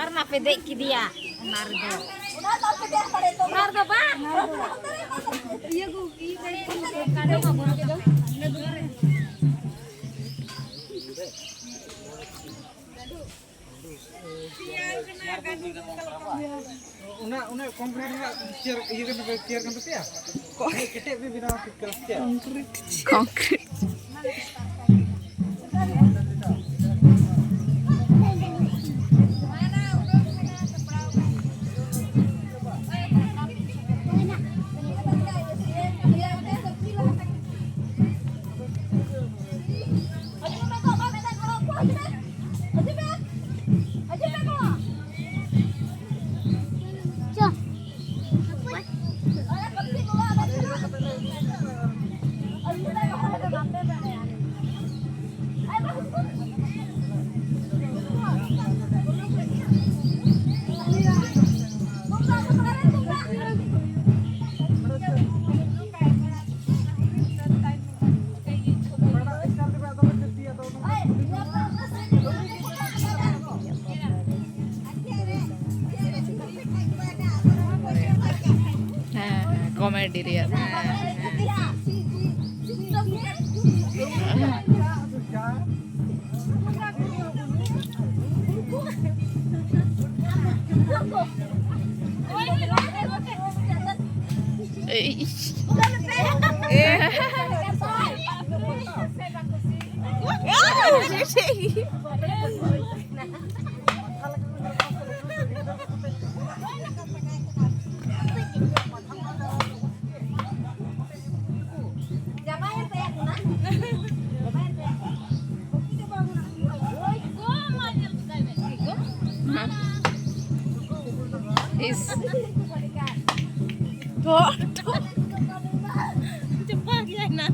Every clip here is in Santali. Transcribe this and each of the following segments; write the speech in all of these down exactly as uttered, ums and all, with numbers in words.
ᱟᱨ ᱱᱟᱯᱮ ᱫᱮᱡ ᱠᱮᱫᱮᱭᱟ ᱚᱱᱟ ᱨᱮᱫᱚ᱾ ᱚᱱᱟ ᱨᱮᱫᱚ ᱵᱟᱝ᱾ ᱤᱭᱟᱹ ᱠᱚ, ᱤᱭᱟᱹ ᱠᱚ, ᱠᱟᱰᱚ ᱢᱟ ᱵᱟᱹᱱᱩᱜ ᱛᱟᱢᱟ᱾ ᱚᱱᱟ, ᱚᱱᱟ ᱠᱚᱝᱠᱨᱤᱴ ᱨᱮᱱᱟᱜ ᱪᱮᱭᱟᱨ, ᱤᱭᱟᱹ ᱠᱟᱱ ᱛᱟᱯᱮᱭᱟ, ᱪᱮᱭᱟᱨ ᱠᱟᱱ ᱛᱟᱯᱮᱭᱟ? ᱩᱱᱟᱹᱜ ᱠᱮᱴᱮᱡ ᱯᱮ ᱵᱮᱱᱟᱣ ᱴᱷᱤᱠ ᱠᱟᱫᱟ ᱥᱮ ᱪᱮᱫ? ᱠᱚᱝᱠᱨᱤᱴ᱾ ᱠᱚᱝᱠᱨᱤᱴ᱾ ᱦᱮᱸ, ᱦᱮᱸ, ᱠᱚᱢᱮᱰᱤ ᱨᱮᱭᱟᱜ᱾ ᱦᱮᱸ, ᱦᱮᱸ᱾ ᱮᱭ, ᱤᱥ᱾ ᱤᱥ᱾ ᱴᱷᱚᱜ, ᱴᱷᱚᱜ᱾ ᱪᱟᱵᱟ ᱜᱮᱭᱟᱭ ᱱᱟ᱾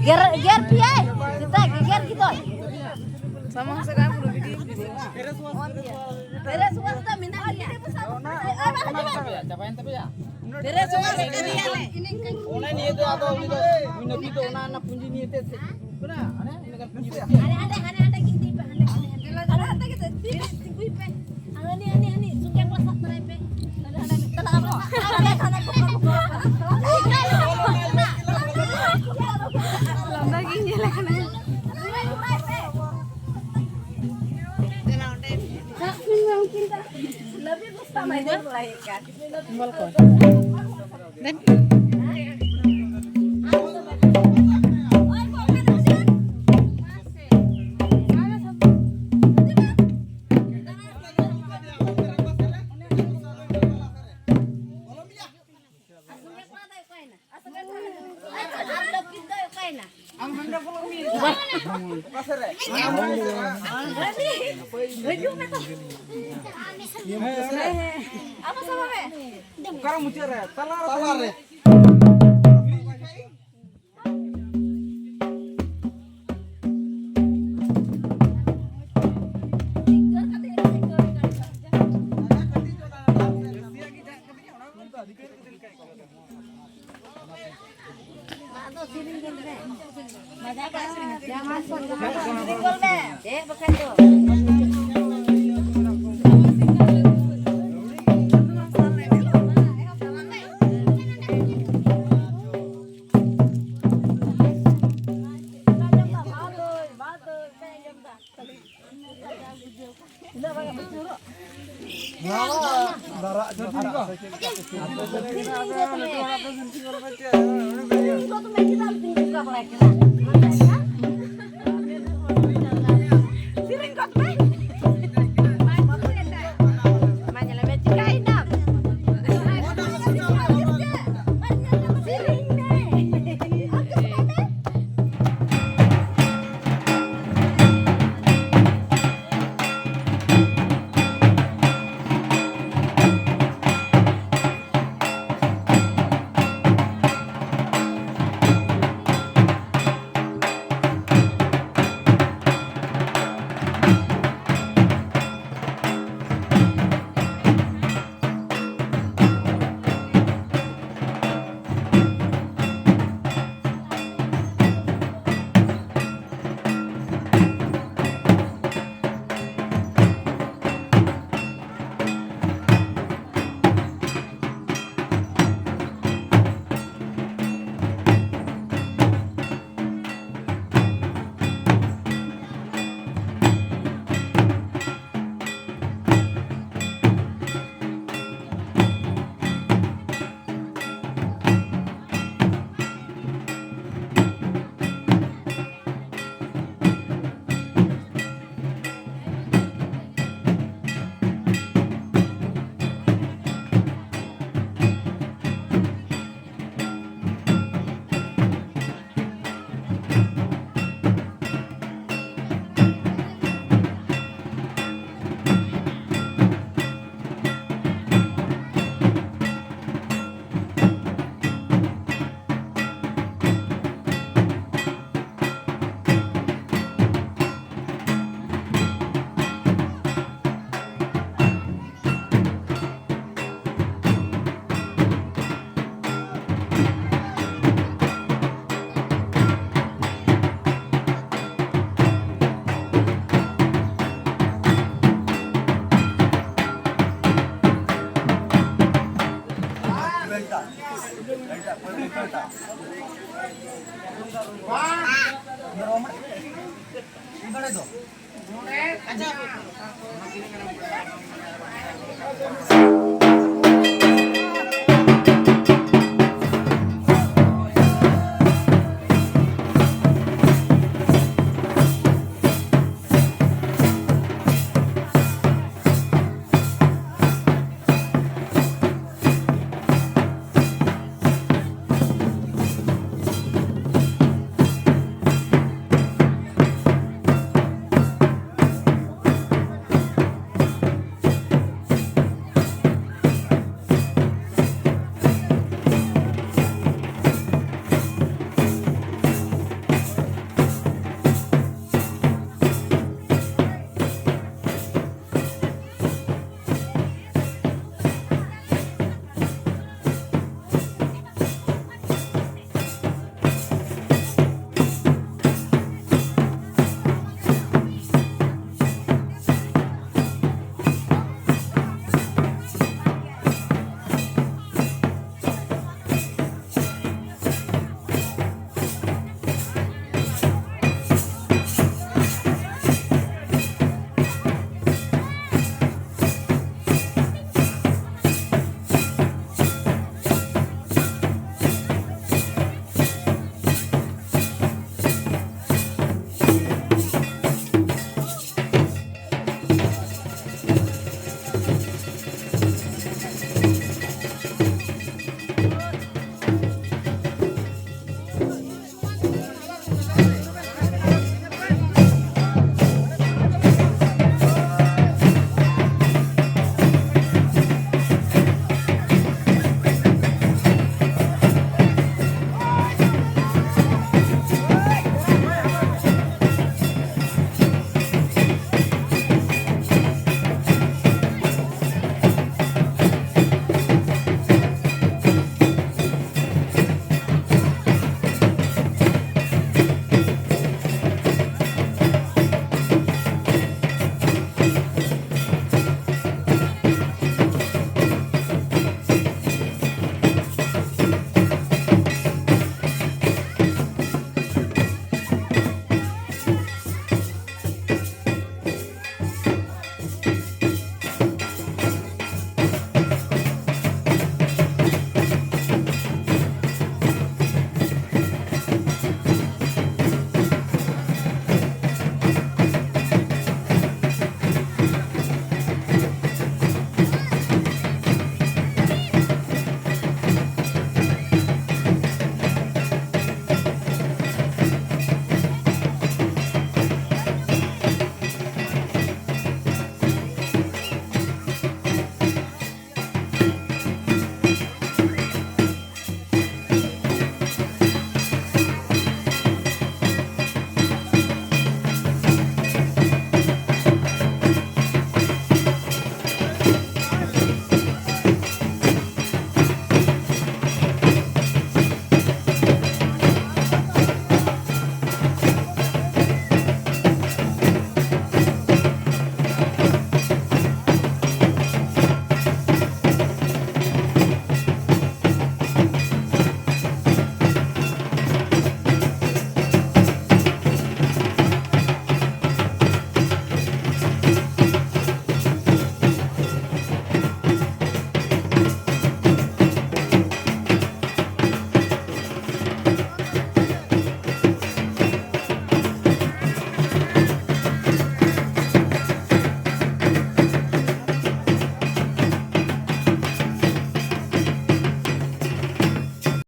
ᱜᱮᱨ, ᱜᱮᱨ ᱯᱮᱭᱟᱭ᱾ ᱥᱮᱛᱟ ᱜᱮᱜᱮᱨ ᱠᱮᱫᱟᱭ᱾ ᱥᱟᱢᱟᱝ ᱥᱮᱫ ᱟᱨ ᱯᱩᱨᱟᱹ ᱵᱷᱤᱰᱤᱭᱳ ᱠᱮᱫᱟᱭ᱾ ᱯᱮᱨᱮᱥ ᱣᱟᱥ ᱫᱚ ᱢᱮᱱᱟᱜ ᱜᱮᱭᱟ᱾ ᱚᱱᱟ ᱪᱟᱵᱟᱭᱮᱱ ᱛᱟᱯᱮᱭᱟ, ᱪᱟᱵᱟᱭᱮᱱ ᱛᱟᱯᱮᱭᱟ᱾ ᱯᱮᱨᱮᱥ ᱣᱟᱥ ᱠᱟᱹᱨᱤᱭᱟᱞᱮ᱾ ᱚᱱᱟ ᱱᱤᱭᱮ ᱫᱚ ᱟᱫᱚ ᱩᱱᱤ ᱫᱚ, ᱩᱱᱤ ᱱᱟᱹᱯᱤᱛ ᱫᱚ ᱚᱱᱟ ᱨᱮᱱᱟᱜ ᱯᱩᱸᱡᱤ ᱱᱤᱭᱮ ᱛᱮ ᱥᱮ-, ᱦᱟᱱᱮ ᱤᱱᱟᱹ ᱜᱟᱱ ᱯᱩᱸᱡᱤ ᱦᱟᱱᱮ ᱦᱟᱸᱰᱮ, ᱦᱟᱱᱮ ᱦᱟᱸᱰᱮ ᱠᱤᱱ ᱤᱫᱤᱭᱮ ᱯᱮ, ᱦᱟᱸᱰᱮ, ᱦᱟᱸᱰᱮ, ᱦᱟᱸᱰᱮ᱾ ᱦᱟᱸᱰᱮ ᱦᱟᱸᱰᱮ ᱠᱟᱛᱮ ᱤᱫᱤᱭᱮ ᱯᱮ, ᱛᱤᱸᱜᱩᱭ ᱯᱮ᱾ ᱦᱟᱱᱟ ᱱᱤᱭᱟᱹ, ᱱᱤᱭᱟᱹ, ᱱᱤᱭᱟᱹ, ᱥᱩᱠᱮ ᱠᱚ ᱥᱟᱵ ᱛᱚᱨᱟᱭ ᱯᱮ᱾ ᱦᱟᱱᱟ, ᱦᱟᱱᱟ, ᱦᱟᱱᱟ, ᱦᱟᱱᱟ, ᱦᱟᱱᱟ᱾ ᱞᱟᱸᱫᱟ ᱜᱤᱧ ᱧᱮᱞᱮ ᱠᱟᱱᱟ᱾ ᱥᱟᱵ ᱯᱮ ᱩᱱᱠᱤᱱ ᱫᱚ᱾ ᱞᱟᱹᱵᱤᱫ ᱵᱚᱥᱛᱟ ᱢᱟᱭ ᱧᱮᱞ ᱵᱟᱲᱟᱭᱮᱫ ᱠᱟᱱ᱾ ᱫᱮᱱ᱾ ᱚᱠᱟᱨᱮ ᱢᱩᱪᱟᱹᱫ ᱨᱮ? ᱛᱟᱞᱟ ᱨᱮ᱾ ᱛᱟᱞᱟ ᱨᱮ᱾ ᱪᱮᱫ ᱵᱟᱠᱷᱟᱱ ᱫᱚ᱾ ᱟᱪᱪᱷᱟ,